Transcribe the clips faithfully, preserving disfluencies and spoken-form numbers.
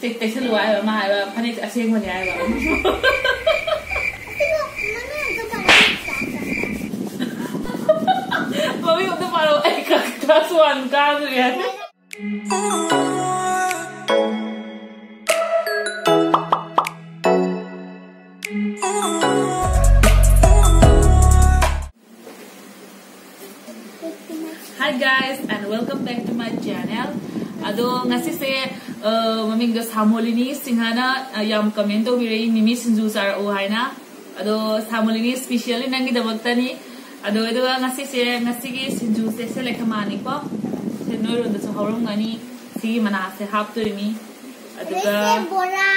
ꯇꯩꯁꯜꯂꯨ ꯍꯥꯏꯕ, ꯃꯥ ꯍꯥꯏꯕ ꯐꯅꯦꯛꯁꯦ ꯑꯁꯦꯡꯕꯅꯦ ꯍꯥꯏꯕ꯫ ꯃꯃꯤꯡ ꯑꯝꯇ ꯄꯥꯔꯛꯑꯣ, ꯑꯩ ꯀ꯭ꯂꯥꯁ ꯋꯥꯟ ꯀꯥꯗ꯭ꯔꯤ ꯍꯥꯏ꯫ Hi guys, and welcome back to my channel. ꯑꯗꯣ ꯉꯁꯤꯁꯦ, ꯑ, ꯃꯃꯤꯡꯗꯣ ꯁꯥꯃꯣꯂꯤꯅꯤ ꯁꯤꯡꯍꯅ, ꯑ, ꯌꯥꯝ comment ꯇꯧꯕꯤꯔꯛꯏ, "ꯃꯤꯃꯤ ꯁꯤꯡꯖꯨ ꯆꯥꯔꯛꯎ" ꯍꯥꯏꯅ꯫ ꯑꯗꯣ ꯁꯥꯃꯣꯂꯤꯅꯤ specially ꯅꯪꯒꯤꯗꯃꯛꯇꯅꯤ꯫ ꯑꯗꯣ ꯑꯗꯨꯒ ꯉꯁꯤꯁꯦ, ꯉꯁꯤꯒꯤ ꯁꯤꯡꯖꯨꯁꯦ ꯁꯦ ꯂꯩꯈꯃꯥꯅꯤꯀꯣ꯫ ꯁꯦ ꯅꯣꯏꯔꯣꯝꯗꯁꯨ ꯍꯧꯔꯝꯒꯅꯤ꯫ ꯁꯤꯒꯤ ꯃꯅꯥꯁꯦ ꯍꯥꯞꯇꯣꯏꯅꯤ꯫ ꯑꯗꯨꯒ ꯑꯗꯩꯁꯦ ꯕꯣꯔꯥ,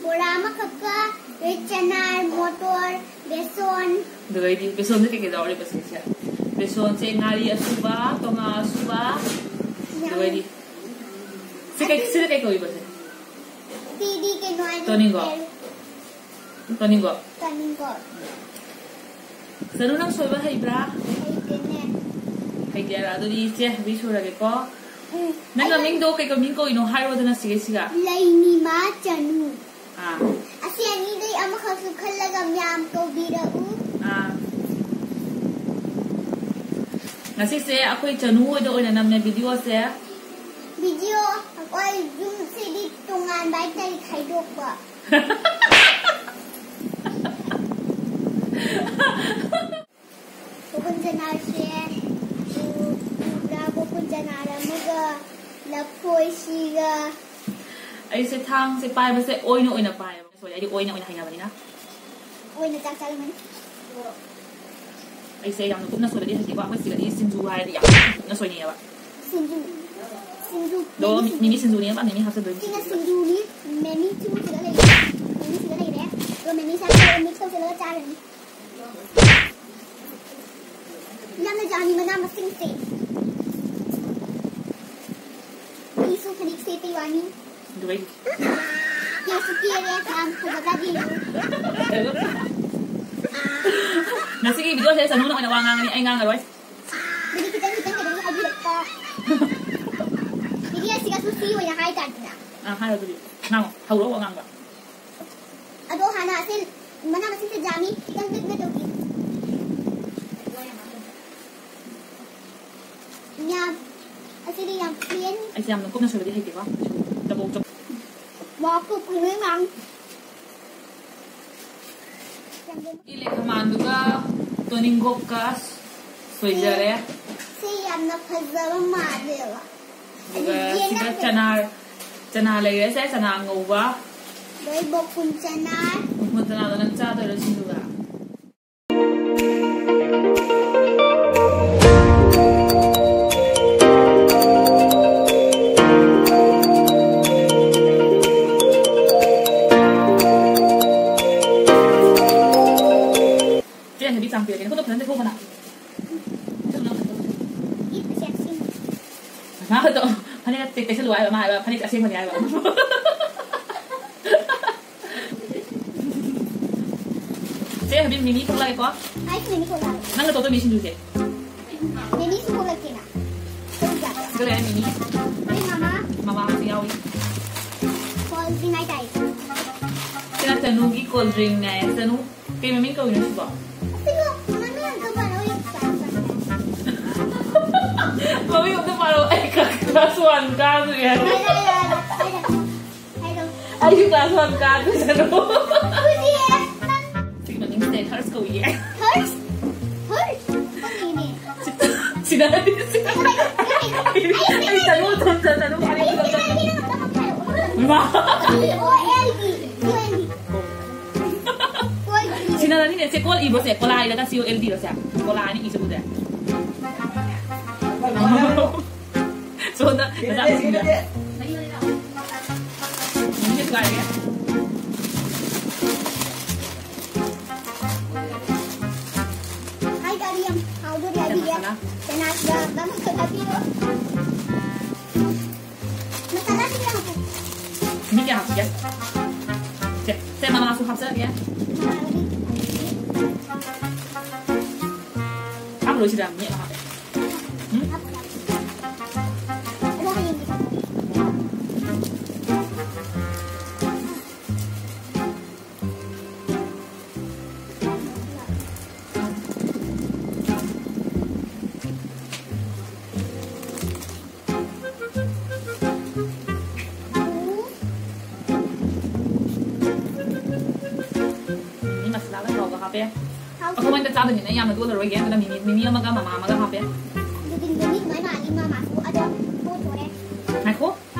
ꯕꯣꯔꯥ ꯑꯃꯈꯛꯀ, ꯑꯗꯩ ꯆꯅꯥ, ꯃꯣꯇꯣꯔ, ꯕꯦꯁꯣꯟ꯫ ꯑꯗꯨꯒꯩꯗꯤ ꯕꯦꯁꯣꯟꯁꯦ ꯀꯩꯀꯩ ꯌꯥꯎꯔꯤꯕ ꯁꯤꯁꯦ? ꯕꯦꯁꯣꯟꯁꯦ ꯉꯥꯔꯤ ꯑꯁꯨꯕ, ꯇꯣꯉꯥ ꯑꯁꯨꯕ, ꯌꯥꯝ ꯑꯗꯨꯒꯩꯗꯤ꯫ ꯁꯤ ꯀꯩ, ꯁꯤꯗ ꯀꯩ ꯀꯧꯏꯕ ꯁꯦ? ꯁꯤꯗꯤ ꯀꯩꯅꯣ ꯍꯥꯏꯗꯣ ꯇꯣꯅꯤꯡꯒꯣ꯫ ꯀꯩ? ꯇꯣꯅꯤꯡꯒꯣ꯫ ꯇꯣꯅꯤꯡꯒꯣ꯫ ꯆꯅꯨ, ꯅꯪ ꯁꯣꯏꯕ ꯍꯩꯕ꯭ꯔꯥ? ꯍꯩꯇꯦꯅꯦ꯫ ꯍꯩꯇꯦꯔꯥ? ꯑꯗꯨꯗꯤ ꯏꯆꯦ ꯍꯥꯏꯕꯤ ꯁꯨꯔꯒꯦꯀꯣ꯫ ꯎꯝ꯫ ꯅꯪ ꯑꯩ ꯃꯃꯤꯡꯗꯣ ꯀꯩ ꯃꯃꯤꯡ ꯀꯧꯏꯅꯣ ꯍꯥꯏꯔꯣꯗꯅ ꯁꯤꯒꯩꯁꯤꯒ꯫ ꯂꯩꯅꯤꯃꯥ ꯆꯅꯨ꯫ ꯑꯥ꯫ ꯑꯁꯤ ꯑꯅꯤꯗꯩ ꯑꯃꯈꯛꯁꯨ ꯈꯜꯂꯒ ꯃꯌꯥꯝ ꯀꯧꯕꯤꯔꯛꯎ꯫ ꯑꯥ꯫ ꯉꯁꯤꯁꯦ ꯑꯩꯈꯣꯏ ꯆꯅꯨ ꯍꯣꯏꯗ ꯑꯣꯏꯅ ꯅꯝꯃꯦ videoꯁꯦ꯫ Video ꯑꯩꯈꯣꯏ ꯌꯨꯝꯁꯤꯗꯤ ꯇꯣꯉꯥꯟꯕ ꯍꯥꯏꯇꯥꯔꯦ, ꯈꯥꯏꯗꯣꯛꯄ꯫ ꯀꯣꯀꯨꯟ ꯆꯅꯥꯁꯦ, ꯎ, ꯎꯕ꯭ꯔꯥ? ꯀꯣꯀꯨꯟ ꯆꯅꯥ ꯑꯃꯒ ꯂꯐꯣꯏꯁꯤꯒ꯫ ꯑꯩꯁꯦ ꯊꯥꯡꯁꯦ ꯄꯥꯏꯕꯁꯦ ꯑꯣꯏꯅ ꯑꯣꯏꯅ ꯄꯥꯏꯌꯦꯕ꯫ ꯁꯣꯔꯤ, ꯑꯩꯗꯤ ꯑꯣꯏꯅ ꯑꯣꯏꯅ ꯍꯩꯅꯕꯅꯤꯅ꯫ ꯑꯣꯏꯅ ꯆꯥꯛ ꯆꯥꯔꯝꯃꯅꯤ꯫ ꯑꯩꯁꯦ ꯌꯥꯝꯅ ꯀꯨꯞꯅ ꯁꯣꯏꯕꯗꯤ ꯍꯩꯇꯦꯀꯣ꯫ ꯑꯩꯈꯣꯏ ꯁꯤꯗꯗꯤ ꯁꯤꯡꯖꯨ ꯍꯥꯏꯔꯗꯤ ꯌꯥꯝ ꯀꯨꯞꯅ ꯁꯣꯏꯅꯩꯌꯦꯕ꯫ ꯁꯤꯡꯖꯨ꯫ ꯁꯤꯡꯖꯨ꯫ ꯑꯗꯣ ꯃꯤꯃꯤ ꯁꯤꯡꯖꯨ꯫ ꯃꯤꯃꯤ ꯁꯤꯡꯖꯨꯅꯦꯕ ꯃꯤꯃꯤ ꯍꯥꯞꯆꯤꯟꯗꯣꯏꯅꯤ ꯁꯤꯅ ꯁꯤꯡꯖꯨꯁꯤꯗ꯫ ꯁꯤꯡꯖꯨꯅꯤ꯫ ꯃꯤꯃꯤ ꯁꯤꯡꯖꯨꯁꯤꯗ ꯂꯩꯔꯦ꯫ ꯃꯤꯃꯤꯁꯤꯗ ꯂꯩꯔꯦ꯫ ꯑꯗꯣ ꯃꯤꯃꯤꯁꯦ ꯍꯥꯞꯆꯤꯜꯂꯒ mix ꯇꯧꯁꯤꯜꯂꯒ ꯆꯥꯔꯅꯤ꯫ ꯌꯥꯝꯅ ꯌꯥꯝꯃꯤ ꯃꯅꯥ ꯃꯁꯤꯡꯁꯦ꯫ ꯑꯩꯁꯨ ꯐꯅꯦꯛ ꯁꯦꯠꯄꯩ ꯋꯥꯅꯤ꯫ ꯑꯗꯨꯒꯩꯗꯤ꯫ ꯀꯦꯁꯨ ꯀꯦꯔꯦ, ꯌꯥꯝ ꯐꯖꯕ꯭ꯔꯥ ꯌꯦꯡꯉꯨ꯫ ꯉꯁꯤꯒꯤ videoꯁꯦ ꯆꯅꯨꯅ ꯑꯣꯏꯅ ꯋꯥ ꯉꯥꯡꯉꯅꯤ, ꯑꯩ ꯉꯥꯡꯉꯔꯣꯏ꯫ ꯑꯗꯨꯗꯤ ꯈꯤꯇꯪ ꯈꯤꯇꯪ ꯀꯩꯅꯣꯝ ꯍꯥꯏꯕꯤꯔꯛꯄ꯫ Videoꯁꯤꯒꯁꯨ free ꯑꯣꯏꯅ ꯍꯥꯏꯇꯥꯔꯦꯗꯅ꯫ ꯑꯥ, ꯍꯥꯏꯔꯣ ꯑꯗꯨꯗꯤ꯫ ꯉꯥꯡꯉꯣ, ꯍꯧꯔꯛꯑꯣ ꯑꯉꯥꯡꯕ꯫ ꯑꯗꯣ ꯍꯥꯟꯅ ꯑꯁꯤ ꯃꯅꯥ ꯃꯁꯤꯡꯁꯦ ꯌꯥꯝꯃꯤ, ꯈꯤꯇꯪ ꯄꯤꯛꯅ ꯇꯧꯒꯦ꯫ ꯌꯥꯝ, ꯑꯁꯤꯗꯤ ꯌꯥꯝ plain꯫ ꯑꯩꯁꯦ ꯌꯥꯝꯅ ꯀꯨꯞꯅ ꯁꯣꯏꯕꯗꯤ ꯍꯩꯇꯦꯀꯣ꯫ ꯆꯕꯣꯛ ꯆꯕꯣꯛ꯫ ꯃꯣꯔꯣꯛꯇꯨ ꯀꯨꯏꯅ ꯉꯥꯡ-, ꯁꯤ ꯂꯩꯈꯥꯃꯥꯟꯗꯨꯒ ꯇꯣꯅꯤꯡꯈꯣꯛꯀ ꯁꯣꯏꯖꯔꯦ꯫ ꯁꯤ ꯌꯥꯝꯅ ꯐꯖꯕ ꯃꯥꯜꯂꯦꯕ꯫ ꯑꯗꯨꯒ ꯑꯗꯨ ꯁꯤꯗ ꯌꯦꯟꯅꯕ꯫ ꯆꯅꯥ, ꯆꯅꯥ ꯂꯩꯔꯦꯁꯦ, ꯆꯅꯥ ꯑꯉꯧꯕ꯫ ꯑꯗꯩ ꯕꯣꯀꯨꯟ ꯆꯅꯥ꯫ ꯕꯣꯀꯨꯟ ꯆꯅꯥꯗꯣ ꯅꯪ ꯆꯥꯗꯣꯏꯔꯣ ꯁꯤꯡꯖꯨꯒ? ꯆꯦ ꯍꯥꯏꯕꯤ ꯆꯥꯝ ꯄꯤꯔꯒꯦ꯫ ꯅꯈꯨꯠꯇꯣ ꯐꯖꯅ ꯇꯩꯊꯣꯛꯑꯣ ꯀꯅꯥ? ꯃꯥ ꯈꯛꯇ ꯐꯅꯦꯛ ꯅꯠꯇꯦ, ꯇꯩꯁꯜꯂꯨ ꯍꯥꯏꯕ, ꯃꯥ ꯍꯥꯏꯕ ꯐꯅꯦꯛ ꯑꯁꯦꯡꯕꯅꯤ ꯍꯥꯏꯕ꯫ ꯆꯦ ꯍꯥꯏꯕꯤ ꯃꯤꯃꯤ ꯊꯣꯛꯂꯛꯑꯦꯀꯣ꯫ ꯑꯩꯁꯨ ꯃꯤꯃꯤ ꯊꯣꯛꯂꯛꯑꯦ꯫ ꯅꯪꯅ ꯇꯧꯗꯣꯏ ꯃꯤ ꯁꯤꯡꯖꯨꯁꯦ꯫ ꯃꯤꯃꯤꯁꯨ ꯊꯣꯛꯂꯛꯀꯦꯅ꯫ ꯁꯤꯗ ꯂꯩꯔꯦ ꯃꯤꯃꯤ꯫ ꯑꯩ ꯃꯃꯥ꯫ ꯃꯃꯥꯁꯨ ꯌꯥꯎꯏ꯫ Cold drink ꯍꯥꯏꯇꯥꯔꯦ꯫ ꯁꯤꯅ ꯆꯅꯨꯒꯤ cold drinkꯅꯦ꯫ ꯆꯅꯨ, ꯀꯩ ꯃꯃꯤꯡ ꯀꯧꯔꯤꯅꯣ ꯁꯤꯕꯣ? ꯑꯁꯤꯕꯨ ꯃꯃꯤꯡ ꯑꯝꯇ ꯄꯜꯂꯣ, ꯑꯩ ꯒ꯭ꯌꯥꯟ ꯇꯥꯗꯦ꯫ ꯃꯃꯤꯡ ꯑꯝꯇ ꯄꯜꯂꯣ, ꯑꯩ class one ꯀꯥꯗ꯭ꯔꯤ ꯍꯥꯏꯕ꯫ ꯍꯥꯏꯔꯣ, ꯍꯥꯏꯔꯣ, ꯍꯥꯏꯔꯣ, ꯍꯥꯏꯔꯣ꯫ ꯍꯥꯏꯔꯣ꯫ ꯑꯩꯁꯨ class one ꯀꯥꯗ꯭ꯔꯤ ꯆꯅꯨ꯫ ꯑꯗꯨꯗꯤ ꯅꯪ ꯁꯤꯒꯤ ꯃꯃꯤꯡꯁꯦ Thirst ꯀꯧꯏꯌꯦ꯫ Thirst? Thirst? ꯈꯪꯗꯦꯅꯦ꯫ ꯁꯤꯗ, ꯁꯤꯗ, ꯁꯤꯗ꯫ ꯑꯩ ꯆꯅꯨ, ꯆꯅꯨ, ꯆꯅꯨ, ꯆꯅꯨ꯫ ꯃꯥ꯫ ꯁꯤꯅꯔꯅꯤꯅꯦ, ꯁꯦ ꯀꯣꯜ ꯏꯕꯁꯦ, ꯀꯣꯂꯥ ꯏꯔꯒ C O L D ꯔꯣ ꯁꯦ? ꯀꯣꯂꯥ ꯍꯥꯏꯅ ꯏꯁꯦ ꯎꯗꯦ꯫ ꯁꯣꯝꯗ ꯅꯆꯥ ꯃꯁꯤꯡꯗ꯫ ꯃꯤꯅ ꯊꯨꯒꯥꯏꯔꯒꯦ꯫ ꯍꯥꯏ, ꯒꯥꯔꯤ ꯌꯥꯝ ꯍꯥꯎꯗꯣꯔꯤ ꯍꯥꯏꯕꯤꯒꯦ꯫ ꯀꯅꯥ? ꯀꯅꯥ? ꯀꯅꯥ? ꯀꯅꯥ? ꯀꯅꯥ? ꯃꯤ ꯀꯌꯥ ꯍꯥꯞꯁꯤꯒꯦ? ꯁꯦ, ꯁꯦ, ꯃꯅꯥꯁꯨ ꯍꯥꯞꯆꯔꯒꯦ꯫ ꯍꯥꯞꯄꯔꯣꯏꯁꯤꯗ, ꯃꯤ ꯑꯃ ꯍꯥꯞꯄꯦ꯫ ꯎꯝ? ꯑꯗꯣ ꯍꯌꯦꯡꯗꯤ꯫ ꯑꯩꯈꯣꯏ ꯃꯣꯏꯗ ꯆꯥꯗꯣꯏꯅꯤꯅ ꯌꯥꯝꯅ ꯇꯣꯠꯂꯔꯣꯏꯒꯦ, ꯑꯗꯨꯅ ꯃꯤꯃꯤ, ꯃꯤꯃꯤ ꯑꯃꯒ ꯃꯃꯥ ꯑꯃꯒ ꯍꯥꯞꯄꯦ꯫ ꯅꯨꯡꯊꯤꯟꯗꯗꯤ ꯁꯨꯃꯥꯏꯅ ꯃꯥꯜꯂꯤ, ꯃꯥ ꯃꯥꯁꯨ ꯑꯗꯣ ꯇꯣꯠꯇꯣꯔꯦ꯫ ꯉꯥꯏꯈꯣ,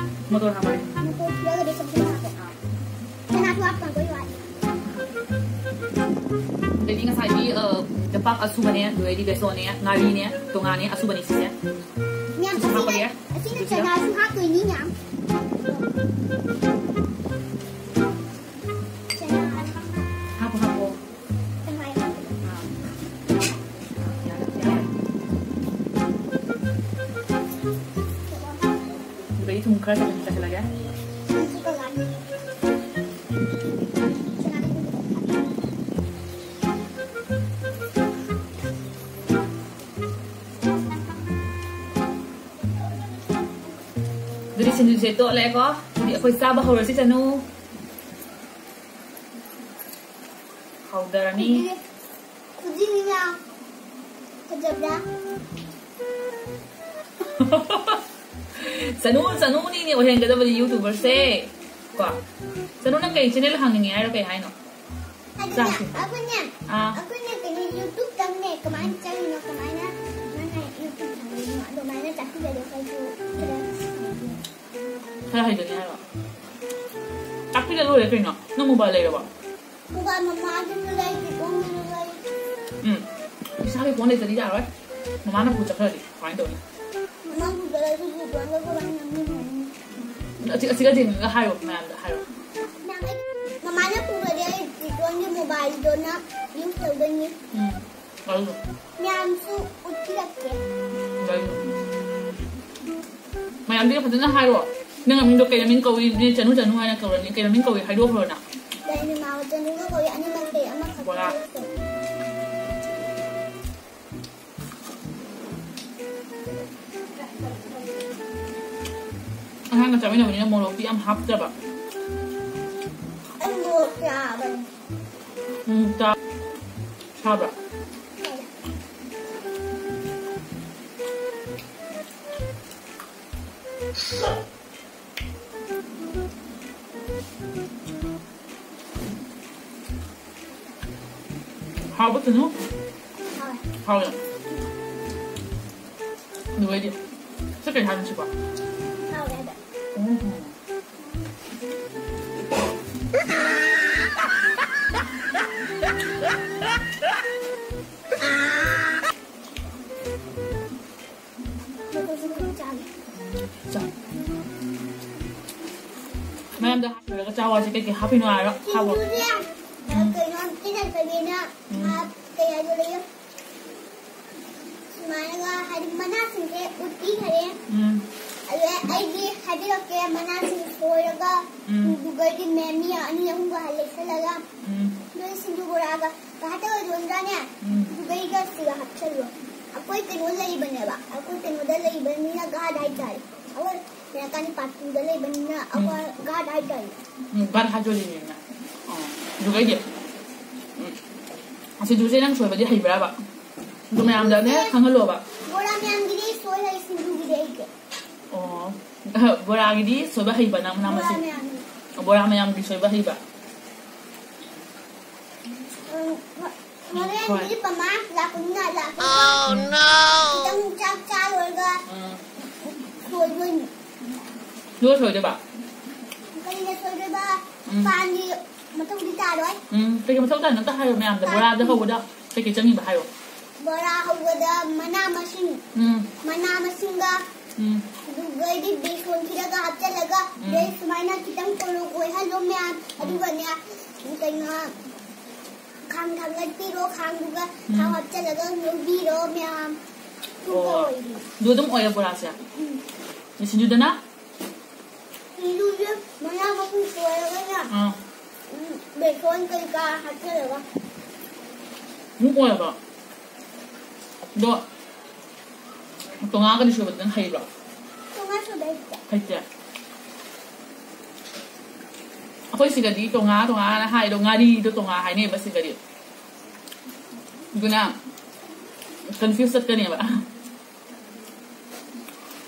ꯃꯣꯇꯣꯔ ꯍꯥꯞꯄꯒꯦ꯫ ꯃꯣꯇꯣꯔ ꯄꯤꯔꯒꯗꯤ ꯁꯨꯝ ꯁꯨꯝ ꯍꯥꯞꯄꯣ꯫ ꯆꯅꯥꯁꯨ ꯍꯥꯞꯄ ꯀꯣꯏ ꯋꯥꯠꯂꯤ꯫ ꯑꯗꯩꯗꯤ ꯉꯁꯥꯏꯒꯤ, ꯑ, ꯆꯦꯡꯄꯥꯛ ꯑꯁꯨꯕꯅꯦ, ꯑꯗꯨꯗꯩꯗꯤ ꯕꯦꯁꯣꯟꯅꯦ, ꯉꯥꯔꯤꯅꯦ, ꯇꯣꯉꯥꯅꯦ, ꯑꯁꯨꯕꯅꯦ ꯁꯤꯁꯦ꯫ ꯃꯌꯥꯝ ꯑꯁꯤꯅ, ꯍꯥꯞꯄꯒꯦ꯫ ꯑꯁꯤꯅ ꯑꯗꯨꯁꯤꯗ꯫ ꯆꯅꯥꯁꯨ ꯍꯥꯞꯇꯣꯏꯅꯤ ꯃꯌꯥꯝ꯫ ꯆꯅꯥ꯫ ꯍꯥꯞꯄꯣ, ꯍꯥꯞꯄꯣ꯫ ꯇꯪꯈꯥꯏ ꯍꯥꯞꯄꯣ꯫ ꯑꯥ꯫ ꯌꯥꯔꯦ, ꯌꯥꯔꯦ꯫ ꯑꯗꯨꯗꯒꯤ ꯊꯨꯝ ꯈꯔ ꯆꯥꯏꯁꯤꯜꯂꯒꯦ꯫ ꯑꯗꯨꯗꯤ ꯁꯤꯡꯖꯨꯁꯦ ꯇꯣꯠꯂꯦꯀꯣ꯫ ꯑꯗꯨꯗꯤ ꯑꯩꯈꯣꯏ ꯆꯥꯕ ꯍꯧꯔꯁꯤ, ꯆꯅꯨ꯫ ꯍꯧꯗꯔꯅꯤ꯫ ꯈꯨꯖꯤꯅꯤꯅ ꯐꯖꯕ꯭ꯔꯥ? ꯆꯅꯨ, ꯆꯅꯨꯅꯤꯅꯦ ꯑꯣꯏꯍꯟꯒꯗꯕꯗꯤ YouTuberꯁꯦ꯫ ꯀꯣ? ꯆꯅꯨ, ꯅꯪ ꯀꯩ channel ꯍꯥꯡꯅꯤꯡꯉꯦ ꯍꯥꯏꯔꯣ, ꯀꯩ ꯍꯥꯏꯅꯣ? ꯑꯗꯨꯅꯦ, ꯆꯥꯁꯤ꯫ ꯑꯩꯈꯣꯏꯅꯦ, ꯑꯥ꯫ ꯑꯩꯈꯣꯏꯅꯦ ꯀꯩꯅꯣ YouTubeꯇꯪꯅꯦ ꯀꯃꯥꯏꯅ ꯆꯪꯉꯤꯅꯣ, ꯀꯃꯥꯏꯅ ꯃꯥꯅ YouTube ꯍꯥꯡꯉꯤꯅꯣ ꯑꯗꯨꯃꯥꯏꯅ ꯇꯥꯛꯄꯤꯔꯗꯤ ꯑꯩꯈꯣꯏꯁꯨ ꯈꯔ ꯍꯩꯗꯣꯏꯅꯦ꯫ ꯈꯔ ꯍꯩꯗꯣꯏꯅꯦ ꯍꯥꯏꯔꯣ? ꯇꯥꯛꯄꯤꯔ ꯂꯣꯏꯔꯦ ꯀꯩꯅꯣ꯫ ꯅꯪ mobile ꯂꯩꯔꯕꯣ? ꯃꯣꯕꯥꯏꯜ ꯃꯃꯥꯗꯨꯁꯨ ꯂꯩ, ꯏꯕꯨꯡꯗꯨꯁꯨ ꯂꯩ꯫ ꯎꯝ꯫ ꯏꯁꯥꯒꯤ phone ꯂꯩꯇ꯭ꯔꯗꯤ ꯌꯥꯔꯣꯏ꯫ ꯃꯃꯥꯅ ꯄꯨ ꯆꯠꯈ꯭ꯔꯗꯤ ꯀꯃꯥꯏꯅ ꯇꯧꯅꯤ? ꯃꯃꯥ ꯄꯨ ꯆꯠꯂꯁꯨ ꯄꯨ ꯆꯠꯂꯒ ꯀꯃꯥꯏꯅ ꯉꯥꯡꯅꯤ? ꯑꯁꯤ, ꯑꯁꯤꯒ ꯊꯦꯡꯅꯒ ꯍꯥꯏꯌꯣ, ꯃꯌꯥꯝꯗ ꯍꯥꯏꯌꯣ꯫ ꯃꯃꯥꯅ ꯄꯨꯔꯗꯤ ꯑꯩ ꯏꯇꯣꯟꯒꯤ mobileꯗꯣꯅ use ꯇꯧꯒꯅꯤ꯫ ꯎꯝ꯫ ꯃꯌꯥꯝꯁꯨ ꯎꯠꯄꯤꯔꯛꯀꯦ꯫ ꯃꯌꯥꯝꯗꯨꯗ ꯐꯖꯅ ꯍꯥꯏꯔꯣ꯫ ꯅꯪ ꯃꯃꯤꯡꯗꯣ ꯀꯩ ꯃꯃꯤꯡ ꯀꯧꯏ? ꯅꯦ ꯆꯅꯨ ꯆꯅꯨ ꯍꯥꯏꯅ ꯀꯧꯔꯅꯤ꯫ ꯀꯩ ꯃꯃꯤꯡ ꯀꯧꯏ ꯍꯥꯏꯗꯣꯛꯈ꯭ꯔꯣꯅ꯫ ꯗꯥꯏꯅꯃꯥꯒ ꯆꯅꯨꯒ ꯀꯧꯏ, ꯑꯅꯤꯃꯛ ꯀꯩ ꯑꯃꯈꯛꯇ ꯕꯣꯔꯥ꯫ ꯀꯧꯏ꯫ ꯑꯉꯥꯡꯒ ꯆꯥꯃꯤꯟꯅꯕꯅꯤꯅ ꯃꯣꯔꯣꯛꯇꯤ ꯌꯥꯝ ꯍꯥꯞꯇ꯭ꯔꯕ꯫ ꯑꯩ ꯃꯣꯔꯣꯛ ꯆꯥꯕꯅꯤ꯫ ꯎꯝ, ꯆꯥ-, ꯆꯥꯕ꯭ꯔꯥ? ꯍꯥꯎꯕ ꯇꯨꯅꯨ? ꯍꯥꯎꯋꯦ꯫ ꯍꯥꯎꯋꯦ꯫ ꯑꯗꯨꯒꯩꯗꯤ꯫ ꯁꯤ ꯀꯩ ꯍꯥꯏꯅꯣ ꯁꯤꯕꯣ? ꯍꯥꯎꯋꯦ ꯍꯥꯏꯕ꯫ ꯎꯝ꯫ ꯆꯥ꯫ ꯃꯌꯥꯝꯗ ꯍꯥꯏꯔꯒ ꯆꯥꯎ ꯍꯥꯏꯁꯦ ꯀꯩꯀꯩ ꯍꯥꯞꯄꯤꯅꯣ ꯍꯥꯏꯔꯣ? ꯍꯥꯞꯄꯣ꯫ ꯁꯤꯡꯖꯨꯁꯦ, ꯎꯝ꯫ ꯀꯩꯅꯣ, ꯇꯤꯜꯍꯧ ꯆꯅꯝꯅ ꯎꯝ꯫ ꯍꯥꯞ-, ꯀꯩ ꯍꯥꯏꯗꯣꯏꯅꯣ? ꯁꯨꯃꯥꯏꯅꯒ ꯍꯥꯏꯗꯤ ꯃꯅꯥꯁꯤꯡꯁꯦ ꯎꯠꯄꯤꯈꯔꯦ꯫ ꯎꯝ꯫ ꯑꯗꯨꯗ ꯑꯩꯒꯤ ꯍꯥꯏꯕꯤꯔꯛꯀꯦ, ꯃꯅꯥꯁꯤꯡ ꯁꯣꯏꯔꯒ ꯎꯝ꯫ ꯑꯗꯨꯒ ꯃꯤ ꯑꯅꯤ ꯑꯍꯨꯝꯒ ꯂꯩꯁꯜꯂꯒ ꯎꯝ꯫ ꯅꯣꯏ ꯁꯤꯡꯖꯨ ꯕꯣꯔꯥꯒ ꯉꯥꯏꯍꯥꯛꯇꯪ ꯑꯣꯏꯔꯣꯝꯗ꯭ꯔꯥꯅꯦ? ꯎꯝ꯫ ꯑꯗꯨꯒꯩꯒ ꯁꯤꯒ ꯍꯥꯞꯆꯜꯂꯣ꯫ ꯑꯩꯈꯣꯏ ꯀꯩꯅꯣ ꯂꯩꯕꯅꯦꯕ, ꯑꯩꯈꯣꯏ ꯀꯩꯅꯣꯗ ꯂꯩꯕꯅꯤꯅ ꯒꯥꯔꯗ ꯍꯥꯏꯇꯥꯔꯦ꯫ ꯑꯩꯈꯣꯏ ꯃꯦꯔꯥꯀꯥꯅꯤ ꯄꯥꯔꯠ ꯇꯨꯗ ꯂꯩꯕꯅꯤꯅ ꯎꯝ꯫ ꯑꯩꯈꯣꯏ ꯒꯥꯔꯗ ꯍꯥꯏꯇꯥꯔꯦ꯫ ꯎꯝ, ꯒꯥꯔꯗ ꯍꯥꯏꯗꯣꯔꯤꯅꯦꯅ꯫ ꯑꯣ, ꯑꯗꯨꯒꯩꯗꯤ꯫ ꯎꯝ꯫ ꯁꯤꯡꯖꯨꯁꯦ ꯅꯪ ꯁꯣꯏꯕꯗꯤ ꯍꯩꯕ꯭ꯔꯕ? ꯑꯗꯨ ꯃꯌꯥꯝꯗꯅꯦ ꯈꯪꯍꯜꯂꯣꯕ꯫ ꯕꯣꯔꯥ ꯃꯌꯥꯝꯒꯤꯗꯤ ꯁꯣꯏ ꯍꯩ, ꯁꯤꯡꯖꯨꯒꯤꯗꯤ ꯍꯩꯇꯦ꯫ ꯑꯣ, ꯕꯣꯔꯥꯒꯤꯗꯤ ꯁꯣꯏꯕ ꯍꯩꯕ ꯅꯪ ꯃꯅꯥ ꯕꯣꯔꯥ ꯃꯁꯤꯡ? ꯃꯌꯥꯝꯒꯤ꯫ ꯕꯣꯔꯥ ꯃꯌꯥꯝꯒꯤ ꯁꯣꯏꯕ ꯍꯩꯕ? ꯎꯝ, ꯍꯣ-, ꯍꯣꯔꯦꯟꯗꯤ ꯍꯣꯏ꯫ ꯃꯃꯥ ꯂꯥꯛꯄꯅꯤꯅ ꯂꯥꯛꯄꯗ ꯈꯤꯇꯪ ꯆꯥꯛ ꯆꯥ ꯂꯣꯏꯔꯒ ꯎꯝ꯫ ꯁꯣꯏꯗꯣꯏꯅꯤ꯫ ꯂꯣꯏ ꯁꯣꯏꯗꯣꯏꯕ? ꯀꯔꯤꯅ ꯁꯣꯏꯗꯣꯏꯕ? ꯎꯝ꯫ ꯄꯥꯟꯒꯤ ꯃꯊꯧꯗꯤ ꯇꯥꯔꯣꯏ꯫ ꯎꯝ, ꯀꯩꯒꯤ ꯃꯊꯧ ꯇꯥꯏꯅꯣ? ꯑꯝꯇ ꯍꯥꯏꯌꯣ ꯃꯌꯥꯝꯗ꯫ ꯄꯥꯟ-, ꯕꯣꯔꯥꯗ ꯍꯧꯕꯗ ꯀꯩꯀꯩ ꯆꯪꯉꯤꯕ ꯍꯥꯏꯌꯣ꯫ ꯕꯣꯔꯥ ꯍꯧꯕꯗ ꯃꯅꯥ ꯃꯁꯤꯡ, ꯎꯝ꯫ ꯃꯅꯥ ꯃꯁꯤꯡꯒ ꯎꯝ꯫ ꯑꯗꯨꯒꯩꯗꯤ ꯕꯦꯁꯣꯟ ꯈꯤꯇꯪꯒ ꯍꯥꯞꯆꯜꯂꯒ, ꯎꯝ꯫ ꯑꯗꯩ ꯁꯨꯃꯥꯏꯅ ꯈꯤꯇꯪ ꯀꯣꯂꯣ ꯀꯣꯏꯍꯜꯂꯣ ꯃꯌꯥꯝ꯫ ꯎꯝ꯫ ꯑꯗꯨꯒꯅꯦ, ꯀꯩꯅꯣ, ꯈꯥꯡ ꯊꯥꯡꯒꯠꯄꯤꯔꯣ, ꯈꯥꯡꯗꯨꯒ ꯎꯝ꯫ ꯊꯥꯎ ꯍꯥꯞꯆꯜꯂꯒ ꯉꯧꯕꯤꯔꯣ ꯃꯌꯥꯝ꯫ ꯑꯗꯨꯒ ꯑꯣ꯫ ꯑꯣꯏꯔꯦ꯫ ꯑꯗꯨ ꯑꯗꯨꯝ ꯑꯣꯏꯔꯦ ꯕꯣꯔꯥꯁꯦ? ꯎꯝ꯫ ꯑꯗꯨ ꯁꯤꯡꯖꯨꯗꯅ? ꯁꯤꯡꯖꯨꯁꯦ ꯃꯅꯥ ꯃꯁꯤꯡ ꯁꯣꯏꯔꯒꯅꯦ, ꯑꯥ꯫ ꯎꯝ, ꯕꯦꯁꯣꯟ ꯀꯩꯀꯥ ꯍꯥꯞꯆꯜꯂꯒ꯫ ꯑꯗꯨꯝ ꯑꯣꯏꯔꯕꯣ? ꯑꯗꯣ ꯇꯣꯉꯥꯟꯒꯗꯤ ꯁꯣꯏꯕꯗꯤ ꯅꯪ ꯍꯩꯕ꯭ꯔꯣ? ꯇꯣꯉꯥꯟ ꯁꯣꯏꯕ ꯍꯩꯇꯦ꯫ ꯍꯩꯇꯦ? ꯑꯩꯈꯣꯏ ꯁꯤꯗꯗꯤ ꯇꯣꯉꯥ ꯇꯣꯉꯥꯅ ꯍꯥꯏꯗꯣ, ꯉꯥꯔꯤꯗꯣ ꯇꯣꯉꯥ ꯍꯥꯏꯅꯩꯕ ꯁꯤꯗꯗꯤ꯫ ꯑꯗꯨꯅ confuse ꯆꯠꯀꯅꯦꯕ꯫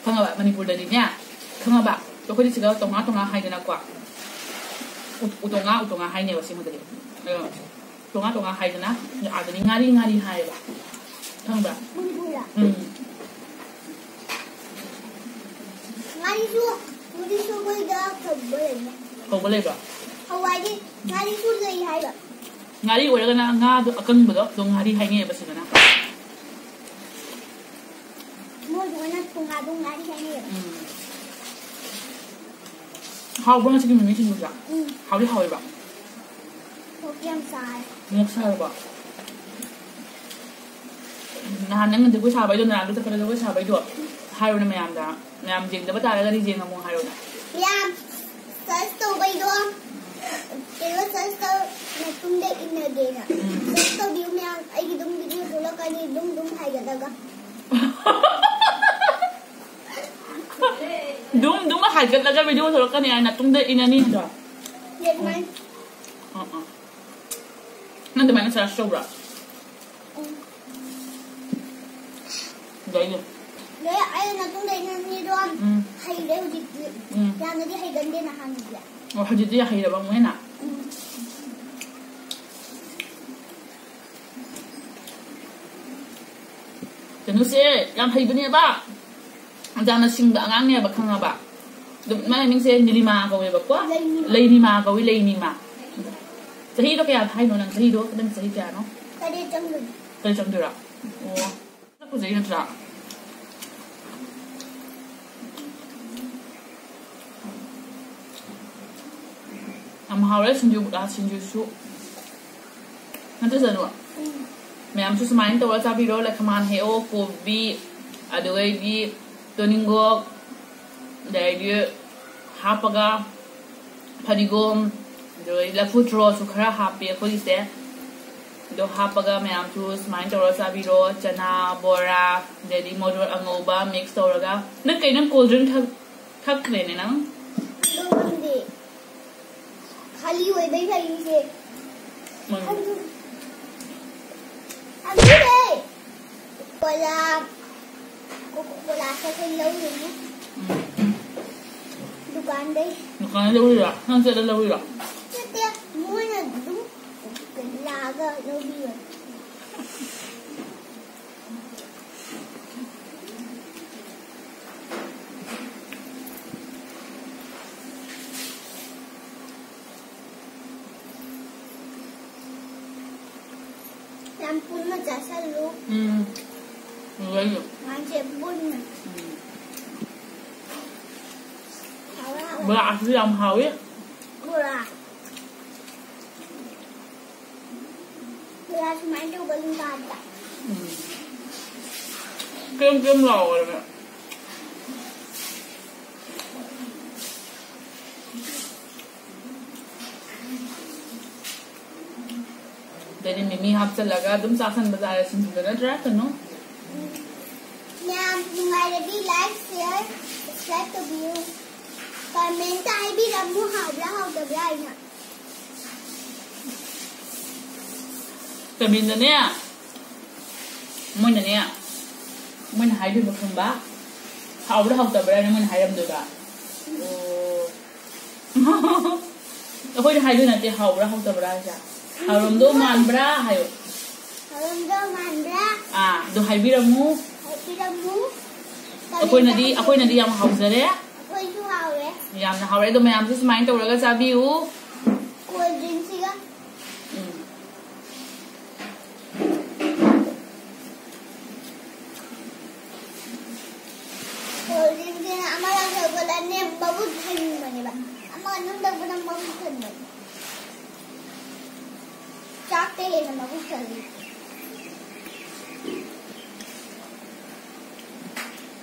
ꯈꯪꯉꯕ? ꯃꯅꯤꯄꯨꯔꯗꯗꯤꯅꯦ, ꯈꯪꯉꯕ? ꯑꯩꯈꯣꯏꯗꯤ ꯁꯤꯗ ꯇꯣꯉꯥ ꯇꯣꯉꯥ ꯍꯥꯏꯗꯅꯀꯣ꯫ ꯎ-, ꯎꯇꯣꯉꯥ, ꯎꯇꯣꯉꯥ ꯍꯥꯏꯅꯦꯕ ꯁꯤꯃꯗꯗꯤ꯫ ꯑꯗꯣ ꯇꯣꯉꯥꯟ ꯇꯣꯉꯥꯟ ꯍꯥꯏꯗꯅ, ꯑꯥꯗꯗꯤ ꯉꯥꯔꯤ ꯉꯥꯔꯤ ꯍꯥꯏꯌꯦꯕ, ꯈꯪꯕ꯭ꯔꯥ? ꯎꯝ꯫ ꯉꯥꯔꯤꯁꯨ, ꯉꯥꯔꯤꯁꯨ ꯑꯩꯈꯣꯏꯗ ꯐꯧꯕ ꯂꯩꯅꯦ꯫ ꯐꯧꯕ ꯂꯩꯕ꯭ꯔꯣ? ꯐꯧꯕ ꯍꯥꯏꯗꯤ ꯉꯥꯔꯤꯁꯨ ꯂꯩ ꯍꯥꯏꯕ꯫ ꯉꯥꯔꯤ ꯑꯣꯏꯔꯒꯅ ꯉꯥꯗꯣ ꯑꯀꯪꯕꯗꯣ ꯑꯗꯨꯝ ꯉꯥꯔꯤ ꯍꯥꯏꯅꯩꯌꯦꯕ ꯁꯤꯗꯅ꯫ ꯃꯣꯏꯗꯨꯒꯅ ꯊꯣꯡꯒꯥꯗꯣ ꯉꯥꯔꯤ ꯍꯥꯏꯅꯩꯌꯦꯕ꯫ ꯎꯝ꯫ ꯍꯥꯎꯕ꯭ꯔꯣ ꯉꯁꯤꯒꯤ ꯃꯤꯃꯤ ꯁꯤꯡꯖꯨꯁꯦ? ꯎꯝ꯫ ꯍꯥꯎꯗꯤ ꯍꯥꯎꯋꯦꯕ꯫ ꯃꯣꯔꯣꯛ ꯌꯥꯝ ꯆꯥꯔꯦ꯫ ꯃꯣꯔꯣꯛ ꯁꯥꯔꯕꯣ? ꯅꯍꯥꯟ ꯅꯪꯅ ꯖꯒꯣꯏ ꯁꯥꯕꯩꯗꯣ, ꯅꯅꯥꯛꯇ ꯆꯠꯄꯗ ꯖꯒꯣꯏ ꯁꯥꯕꯩꯗꯣ ꯍꯥꯏꯔꯣꯅꯦ ꯃꯌꯥꯝꯗ꯫ ꯃꯌꯥꯝ ꯌꯦꯡꯗꯕ ꯇꯥꯔꯒꯗꯤ ꯌꯦꯡꯉꯝꯃꯣ ꯍꯥꯏꯔꯣꯅꯦ꯫ ꯃꯌꯥꯝ search ꯇꯧꯕꯩꯗꯣ, ꯀꯩꯅꯣ search ꯇꯧ, ꯃꯇꯨꯡꯗ ꯏꯟꯅꯒꯦꯅ꯫ ꯎꯝ꯫ Search ꯇꯧꯕꯤꯌꯨ ꯃꯌꯥꯝ, ꯑꯩꯒꯤ ꯑꯗꯨꯝ video ꯊꯣꯛꯂꯛꯀꯅꯤ, ꯑꯗꯨꯝ ꯑꯗꯨꯝ ꯍꯥꯏꯒꯠꯂꯒ꯫ ꯗꯨꯝ ꯗꯨꯝ ꯍꯥꯏꯒꯠꯂꯒ video ꯊꯣꯛꯂꯛꯀꯅꯤ ꯍꯥꯏꯅ ꯇꯨꯡꯗ ꯏꯅꯅꯤ ꯍꯥꯏꯗꯣ꯫ Yes, ma'am. ꯑꯥ, ꯑꯥ꯫ ꯅꯪ ꯑꯗꯨꯃꯥꯏꯅ search ꯇꯧꯕ꯭ꯔꯥ? ꯎꯝ꯫ ꯌꯥꯏꯅꯦ꯫ ꯂꯣꯏ, ꯑꯩꯅ ꯃꯇꯨꯡꯗ ꯏꯅꯅꯤꯗꯣ ꯎꯝ꯫ ꯍꯩꯔꯦ ꯍꯧꯖꯤꯛꯇꯤ꯫ ꯎꯝ꯫ ꯌꯥꯝꯅꯗꯤ ꯍꯩꯒꯟꯗꯦ ꯅꯍꯥꯟꯗꯤ꯫ ꯑꯣ, ꯍꯧꯖꯤꯛꯇꯤ ꯍꯩꯔꯕ ꯑꯃꯨꯛ ꯍꯦꯟꯅ? ꯎꯝ꯫ ꯀꯩꯅꯣꯁꯦ ꯌꯥꯝ ꯍꯩꯕꯅꯦꯕ꯫ ꯌꯥꯝꯅ ꯁꯤꯡꯕ ꯑꯉꯥꯡꯅꯦꯕ, ꯈꯪꯉꯕ? ꯑꯗꯨꯝ ꯃꯥꯏ ꯃꯃꯤꯡꯁꯦ ꯅꯤꯂꯤꯃꯥ ꯀꯧꯋꯦꯕꯀꯣ꯫ ꯂꯩꯅꯤꯃꯥ꯫ ꯂꯩꯅꯤꯃꯥ ꯀꯧꯏ, ꯂꯩꯅꯤꯃꯥ꯫ ꯆꯍꯤꯗꯣ ꯀꯌꯥ ꯍꯥꯏꯅꯣ ꯅꯪ? ꯆꯍꯤꯗꯣ ꯅꯪ ꯆꯍꯤ ꯀꯌꯥꯅꯣ? ꯇꯔꯦꯠ ꯆꯪꯗꯣꯏꯅꯤ꯫ ꯇꯔꯦꯠ ꯆꯪꯗꯣꯏꯔꯥ? ꯑꯣ꯫ ꯐꯖꯩ ꯅꯠꯇ꯭ꯔꯥ? ꯌꯥꯝ ꯍꯥꯎꯔꯦ ꯁꯤꯡꯖꯨ, ꯑ, ꯁꯤꯡꯖꯨꯁꯨ꯫ ꯅꯠꯇ꯭ꯔ ꯆꯅꯨ? ꯎꯝ꯫ ꯃꯌꯥꯝꯁꯨ ꯁꯨꯃꯥꯏꯅ ꯇꯧꯔ ꯆꯥꯕꯤꯔꯣ꯫ ꯂꯈꯃꯥꯟ ꯍꯦꯛꯑꯣ, ꯀꯣꯕꯤ, ꯑꯗꯨꯗꯩꯗꯤ ꯇꯣꯅꯤꯡꯒꯣꯛ, ꯑꯗꯩꯗꯤ ꯍꯥꯞꯄꯒ ꯐꯗꯤꯒꯣꯝ, ꯑꯗꯨꯗꯩ ꯂꯐꯨ ꯊ꯭ꯔꯣꯁꯨ ꯈꯔ ꯍꯥꯞꯄꯤ ꯑꯩꯈꯣꯏꯒꯤꯁꯦ꯫ ꯑꯗꯣ ꯍꯥꯞꯄꯒ ꯃꯌꯥꯝꯁꯨ ꯁꯨꯃꯥꯏꯅ ꯇꯧꯔ ꯆꯥꯕꯤꯔꯣ꯫ ꯆꯅꯥ, ꯕꯣꯔꯥ, ꯑꯗꯩꯗꯤ ꯃꯣꯔꯣꯛ ꯑꯉꯧꯕ mix ꯇꯧꯔꯒ꯫ ꯅꯪ ꯀꯩ, ꯅꯪ cold drink ꯊꯛ-, ꯊꯛꯈ꯭ꯔꯦꯅꯦ ꯅꯪ? ꯑꯗꯣ ꯈꯪꯗꯦ꯫ ꯈꯥꯂꯤ ꯑꯣꯏꯕꯩ ꯐꯩꯁꯦ꯫ ꯎꯝ꯫ ꯑꯗꯨ-, ꯑꯗꯨꯅꯦ꯫ ꯀꯣꯂꯥ, ꯀꯣꯀꯥ ꯀꯣꯂꯥꯁꯦ ꯑꯩꯈꯣꯏ ꯂꯧꯔꯤꯅꯦ꯫ ꯎꯝ꯫ ꯗꯨꯀꯥꯟꯗꯩ꯫ ꯗꯨꯀꯥꯟꯗꯩ ꯂꯧꯔꯤꯔꯣ? ꯅꯪ ꯆꯠꯂ ꯂꯧꯔꯤꯔꯣ? ꯅꯠꯇꯦ, ꯃꯣꯏꯅ ꯑꯗꯨꯝ ꯂꯥꯛ ꯂꯧꯕꯤꯌꯣ꯫ ꯌꯥꯝ ꯄꯨꯟꯅ ꯆꯥꯁꯜꯂꯨ꯫ ꯎꯝ꯫ ꯂꯣꯏꯅ꯫ ꯃꯥꯁꯦ ꯄꯨꯟꯅ꯫ ꯎꯝ꯫ ꯍꯥꯎꯋꯦ, ꯍꯥꯎꯋꯦ꯫ ꯕꯣꯔꯥꯁꯤꯁꯨ ꯌꯥꯝ ꯍꯥꯎꯋꯤ꯫ ꯕꯣꯔꯥ꯫ ꯕꯣꯔꯥ ꯁꯨꯃꯥꯏꯅ ꯇꯧꯕ ꯑꯗꯨꯝ ꯆꯥꯕꯗ꯫ ꯎꯝ꯫ ꯀ꯭ꯔꯦꯝ ꯀ꯭ꯔꯦꯝ ꯂꯥꯎꯔꯒ꯫ ꯑꯗꯩꯗꯤ ꯃꯤꯃꯤ ꯍꯥꯞꯆꯜꯂꯒ ꯑꯗꯨꯝ ꯆꯥꯁꯟꯕ ꯌꯥꯔꯦ ꯁꯤꯡꯖꯨꯗ, ꯅꯠꯇ꯭ꯔꯥ? ꯀꯩꯅꯣ? ꯃꯌꯥꯝ ꯅꯨꯡꯉꯥꯏꯔꯗꯤ like, share, subscribe ꯇꯧꯕꯤꯌꯨ꯫ Comment ꯇ ꯍꯥꯏꯕꯤꯔꯝꯃꯨ, ꯍꯥꯎꯕ꯭ꯔꯥ ꯍꯥꯎꯇꯕ꯭ꯔꯥ ꯍꯥꯏꯅ꯫ ꯀꯃꯦꯟꯗꯅꯦ, ꯃꯣꯏꯅꯅꯦ, ꯃꯣꯏꯅ ꯍꯥꯏꯗꯣꯏꯕ ꯈꯪꯕ, ꯍꯥꯎꯕ꯭ꯔꯥ ꯍꯥꯎꯇꯕ꯭ꯔꯥ ꯍꯥꯏꯅ ꯃꯣꯏꯅ ꯍꯥꯏꯔꯝꯗꯣꯏꯕ꯫ ꯑꯣ꯫ ꯑꯩꯈꯣꯏꯅ ꯍꯥꯏꯗꯣꯏ ꯅꯠꯇꯦ, ꯍꯥꯎꯕ꯭ꯔꯥ ꯍꯥꯎꯇꯕ꯭ꯔꯥ ꯍꯥꯏꯁꯦ꯫ ꯍꯥꯎꯔꯝꯗꯧ ꯃꯥꯟꯕ꯭ꯔꯥ ꯍꯥꯏꯌꯣ꯫ ꯍꯥꯎꯔꯝꯗꯧ ꯃꯥꯟꯕ꯭ꯔꯥ? ꯑꯥ, ꯑꯗꯨ ꯍꯥꯏꯕꯤꯔꯝꯃꯨ꯫ ꯍꯥꯏꯕꯤꯔꯝꯃꯨ꯫ ꯑꯩꯈꯣꯏꯅꯗꯤ, ꯑꯩꯈꯣꯏꯅꯗꯤ ꯌꯥꯝ ꯍꯥꯎꯖꯔꯦ꯫ ꯑꯩꯈꯣꯏꯁꯨ ꯍꯥꯎꯔꯦ꯫ ꯌꯥꯝꯅ ꯍꯥꯎꯔꯦ꯫ ꯑꯗꯣ ꯃꯌꯥꯝꯁꯨ ꯁꯨꯃꯥꯏꯅ ꯇꯧꯔꯒ ꯆꯥꯕꯤꯌꯨ꯫ Cold drink ꯁꯤꯒ꯫ ꯎꯝ꯫ Cold drink ꯁꯤꯅ ꯑꯃ ꯂꯧꯊꯣꯛꯄꯗꯅꯦ ꯃꯕꯨꯛ ꯊꯟꯕꯅꯦꯕ꯫ ꯑꯃ ꯑꯗꯨꯝ ꯊꯛꯄꯗ ꯃꯕꯨꯛ ꯊꯟꯕꯅꯦ꯫ ꯆꯥꯛꯇ ꯍꯦꯟꯅ ꯃꯕꯨꯛ ꯊꯜꯂꯤ꯫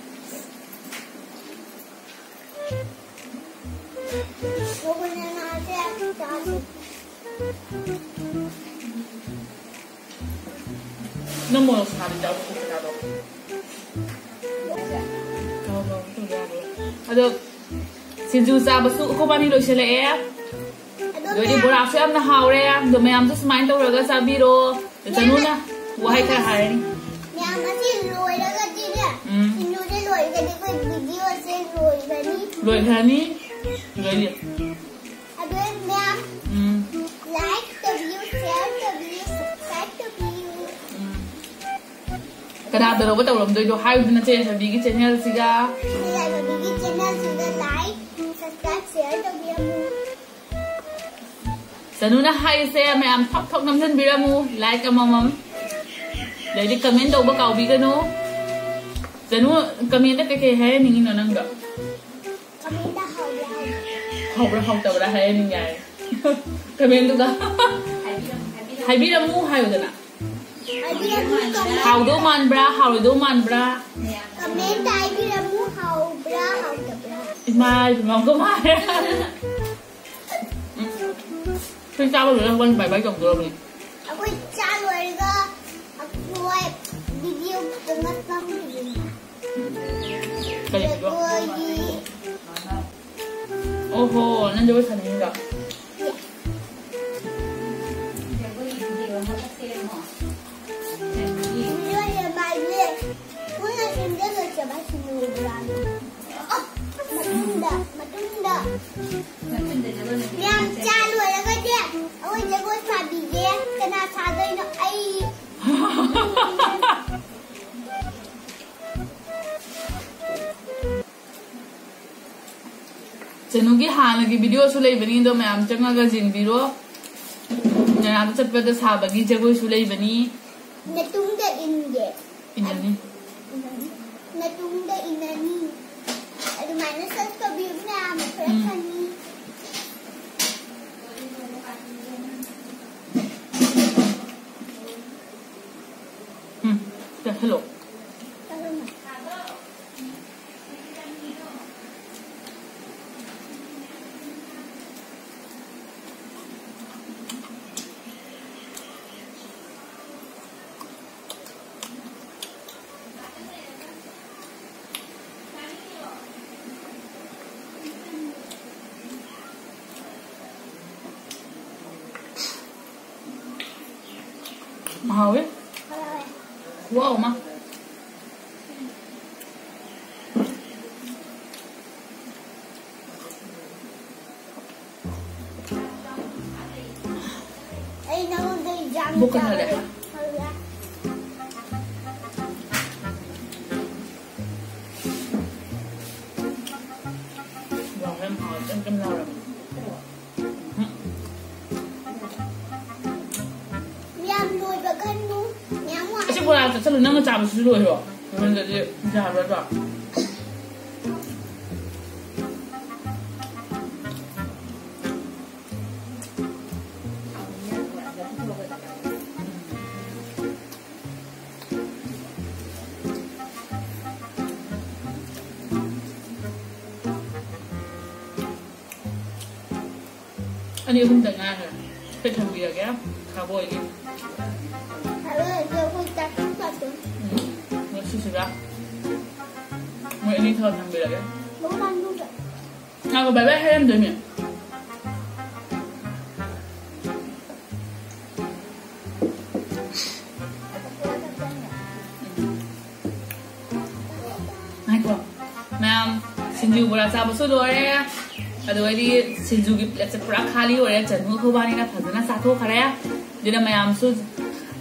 ꯃꯣꯃꯣꯅ ꯉꯥꯁꯦ ꯌꯥꯝ ꯆꯥꯗꯦ꯫ ꯅꯪ ꯃꯣꯔꯣꯛ ꯁꯥꯕꯤ ꯆꯥꯕ ꯀꯣꯛꯇ ꯆꯥꯗꯧ꯫ ꯑꯗꯣ ꯁꯤꯡꯖꯨ ꯆꯥꯕꯁꯨ ꯑꯩꯈꯣꯏꯕꯥꯅꯤ ꯂꯣꯏꯁꯤꯜꯂꯛꯑꯦ꯫ ꯑꯗꯣ ꯂꯣꯏꯔꯦ, ꯃꯌꯥꯝ ꯕꯣꯔꯥꯁꯨ ꯌꯥꯝꯅ ꯍꯥꯎꯔꯦ꯫ ꯑꯗꯣ ꯃꯌꯥꯝꯁꯨ ꯁꯨꯃꯥꯏꯅ ꯇꯧꯔꯒ ꯆꯥꯕꯤꯔꯣ꯫ ꯆꯅꯨꯅ ꯋꯥꯍꯩ ꯈꯔ ꯍꯥꯏꯔꯅꯤ꯫ ꯃꯌꯥꯝ ꯑꯁꯤ ꯂꯣꯏꯔꯒꯗꯤꯅꯦ, ꯎꯝ꯫ ꯁꯤꯡꯖꯨꯁꯦ ꯂꯣꯏꯔꯒꯗꯤ ꯑꯩꯈꯣꯏ video ꯁꯦ ꯂꯣꯏꯈ꯭ꯔꯅꯤ꯫ ꯂꯣꯏꯈ꯭ꯔꯅꯤ꯫ ꯂꯣꯏꯔꯦ꯫ ꯑꯗꯨ ꯃꯌꯥꯝ ꯎꯝ꯫ Like ꯇꯧꯕꯤꯌꯨ, share ꯇꯧꯕꯤꯌꯨ, ꯌꯥꯗꯅꯕ ꯇꯧꯔꯝꯗꯣꯏꯗꯣ ꯍꯥꯏꯌꯨꯗꯅ ꯆꯦ ꯌꯥꯏꯐꯕꯤꯒꯤ ꯆꯦꯅꯦꯜꯁꯤꯒ꯫ ꯆꯦ ꯌꯥꯏꯐꯕꯤꯒꯤ ꯆꯦꯅꯦꯜꯁꯤꯗ ꯂꯥꯏꯛ, ꯁꯕꯁꯀ꯭ꯔꯥꯏꯕ, ꯁꯤꯌꯔ ꯇꯧꯕꯤꯔꯝꯃꯨ꯫ ꯆꯅꯨꯅ ꯍꯥꯏꯁꯦ ꯃꯌꯥꯝ ꯊꯛ ꯊꯛ ꯅꯝꯁꯤꯟꯕꯤꯔꯝꯃꯨ, ꯂꯥꯏꯛ ꯑꯃꯃꯝ꯫ ꯑꯗꯩꯗꯤ ꯀꯃꯦꯟ ꯇꯧꯕ ꯀꯥꯎꯕꯤꯒꯅꯨ꯫ ꯆꯅꯨ, ꯀꯃꯦꯟꯗ ꯀꯩꯀꯩ ꯍꯥꯏꯍꯟꯅꯤꯡꯉꯤꯅꯣ ꯅꯪꯗꯣ? ꯀꯃꯦꯟꯗ ꯍꯥꯎꯕ꯭ꯔꯥ ꯍꯥꯎꯕ꯭ꯔꯥ? ꯍꯥꯎꯕ꯭ꯔꯥ ꯍꯥꯎꯇꯕ꯭ꯔꯥ ꯍꯥꯏꯍꯟꯅꯤꯡꯉꯦ ꯍꯥꯏꯌꯦ꯫ ꯀꯃꯦꯟꯗꯨꯒ꯫ ꯍꯥꯏꯕꯤꯔꯝꯃꯨ ꯍꯥꯏꯌꯨꯗꯅ꯫ ꯍꯥꯏꯕꯤꯔꯝꯃꯨ ꯀꯃꯦꯟ꯫ ꯍꯥꯎꯗꯧ ꯃꯥꯟꯕ꯭ꯔꯥ, ꯍꯥꯎꯔꯣꯏꯗꯧ ꯃꯥꯟꯕ꯭ꯔꯥ? ꯀꯃꯦꯟꯗ ꯍꯥꯏꯕꯤꯔꯝꯃꯨ ꯍꯥꯎꯕ꯭ꯔꯥ ꯍꯥꯎꯇꯕ꯭ꯔꯥ? ꯏꯃꯥ ꯏꯕꯦꯝꯃ ꯀꯃꯥꯏ꯫ ꯎꯝ꯫ ꯁꯤ ꯆꯥꯕ ꯂꯣꯏꯔꯒ ꯍꯣꯔꯦꯟ ꯕꯥꯏ ꯕꯥꯏ ꯇꯧꯗꯣꯔꯕꯅꯤ꯫ ꯑꯩꯈꯣꯏ ꯆꯥ ꯂꯣꯏꯔꯒ ꯑꯩꯈꯣꯏ ꯚꯤꯗꯤꯑꯣ ꯈꯤꯇꯪ ꯅꯝꯈꯤꯒꯦ꯫ ꯀꯔꯤ ꯚꯤꯗꯤꯑꯣ? ꯖꯒꯣꯏꯒꯤ꯫ ꯑꯣꯍꯣ, ꯅꯪ ꯖꯒꯣꯏ ꯁꯥꯅꯤꯡꯉꯤꯔꯣ? ꯖꯒꯣꯏꯒꯤ ꯚꯤꯗꯤꯑꯣ ꯑꯃꯒ ꯁꯦꯝꯃꯣ꯫ ꯖꯒꯣꯏ ꯁꯥꯕ ꯍꯥꯏꯁꯦ ꯄꯨꯟꯅ ꯁꯦꯝꯖꯤꯜꯂꯁꯦꯕ ꯁꯤꯡꯖꯨ ꯕꯣꯔꯥꯗꯣ꯫ ꯃꯇꯨꯡꯗ, ꯃꯇꯨꯡꯗ꯫ ꯃꯌꯥꯝ ꯆꯥ ꯂꯣꯏꯔꯒꯅꯦ, ꯑꯩꯈꯣꯏ ꯖꯒꯣꯏ ꯁꯥꯕꯤꯒꯦ꯫ ꯀꯅꯥ ꯁꯥꯗꯣꯏꯅꯣ? ꯑꯩ꯫ ꯆꯅꯨꯒꯤ ꯍꯥꯟꯅꯒꯤ ꯚꯤꯗꯤꯑꯣꯁꯨ ꯂꯩꯕꯅꯤ, ꯑꯗꯣ ꯃꯌꯥꯝ ꯆꯪꯉꯒ ꯌꯦꯡꯕꯤꯔꯣ꯫ ꯅꯅꯥꯛꯇ ꯆꯠꯄꯗ ꯁꯥꯕꯒꯤ ꯖꯒꯣꯏꯁꯨ ꯂꯩꯕꯅꯤ꯫ ꯅꯇꯨꯡꯗ ꯏꯟꯒꯦ꯫ ꯏꯟꯅꯅꯤ꯫ ꯏꯟꯅꯅꯤ꯫ ꯅꯇꯨꯡꯗ ꯏꯟꯅꯅꯤ꯫ ꯑꯗꯨꯃꯥꯏꯅ search ꯇꯧꯕꯤꯌꯨ ꯃꯌꯥꯝ, ꯎꯝ꯫ ꯊꯣꯛꯂꯛꯀꯅꯤ꯫ ꯎꯝ, ꯆꯠꯍꯜꯂꯣ꯫ ꯆꯠꯍꯜꯂꯣ꯫ ꯍꯥꯎꯋꯦ꯫ ꯈꯨꯍꯥꯎ ꯑꯃ꯫ ꯑꯩ ꯅꯉꯣꯟꯗ ꯏꯟꯖꯥꯡ ꯕꯨꯛ ꯀꯟꯅ ꯂꯩ꯫ ꯆꯥꯕ ꯍꯧꯔꯦ꯫ ꯆꯠꯁꯜꯂꯨ, ꯅꯪꯅ ꯆꯥꯕꯁꯤꯁꯨ ꯂꯣꯏꯔꯣ꯫ ꯑꯩꯉꯣꯟꯗꯗꯤ ꯌꯥꯔꯣꯏꯕ꯫ ꯑꯅꯤ ꯑꯍꯨꯝꯗ ꯉꯥꯏꯈ꯭ꯔꯦ꯫ ꯁꯤ ꯊꯝꯕꯤꯔꯒꯦ, ꯈꯥꯕꯣꯏꯒꯤ꯫ ꯍꯣꯔꯦꯟꯗꯤ ꯑꯩꯈꯣꯏ ꯆꯥꯛ ꯆꯥꯗꯣꯏꯅꯤ꯫ ꯎꯝ, ꯉꯁꯤꯁꯤꯒ꯫ ꯃꯣꯏ ꯑꯅꯤ ꯊꯝꯕꯤꯔꯒꯦ꯫ ꯃꯄꯥꯟꯗꯨꯗ꯫ ꯉꯥꯏꯈꯣ, ꯕꯥꯏ ꯕꯥꯏ ꯍꯥꯏꯔꯝꯗꯣꯏꯅꯦ꯫ ꯉꯥꯏꯈꯣ꯫ ꯃꯌꯥꯝ, ꯁꯤꯡꯖꯨ ꯕꯣꯔꯥ ꯆꯥꯕꯁꯨ ꯂꯣꯏꯔꯦ꯫ ꯑꯗꯨꯒꯗꯤ ꯁꯤꯡꯖꯨꯒꯤ ꯄ꯭ꯂꯦꯠꯁꯦ ꯄꯨꯔꯥ ꯈꯥꯂꯤ ꯑꯣꯏꯔꯦ꯫ ꯆꯅꯨ ꯑꯩꯈꯣꯏꯕꯥꯅꯤꯅ ꯐꯖꯅ ꯆꯥꯊꯣꯛꯈ꯭ꯔꯦ꯫ ꯑꯗꯨꯅ ꯃꯌꯥꯝꯁꯨ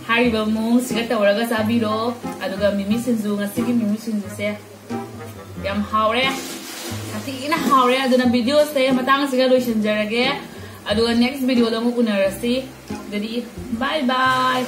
ꯍꯥꯏꯔꯤꯕ ꯃꯑꯣꯡꯁꯤꯒ ꯇꯧꯔꯒ ꯆꯥꯕꯤꯔꯣ꯫ ꯑꯗꯨꯒ ꯃꯤꯃꯤ ꯁꯤꯡꯖꯨ, ꯉꯁꯤꯒꯤ ꯃꯤꯃꯤ ꯁꯤꯡꯖꯨꯁꯦ ꯌꯥꯝ ꯍꯥꯎꯔꯦ, ꯁꯥꯊꯤꯅ ꯍꯥꯎꯔꯦ꯫ ꯑꯗꯨꯅ ꯚꯤꯗꯤꯑꯣꯁꯦ ꯃꯇꯥꯡꯁꯤꯒ ꯂꯣꯏꯁꯤꯟꯖꯔꯒꯦ꯫ ꯑꯗꯨꯒ ꯅꯦꯛꯁ ꯚꯤꯗꯤꯑꯣꯗ ꯑꯃꯨꯛ ꯎꯅꯔꯁꯤ꯫ ꯑꯗꯨꯗꯤ ꯕꯥꯏ ꯕꯥꯏ꯫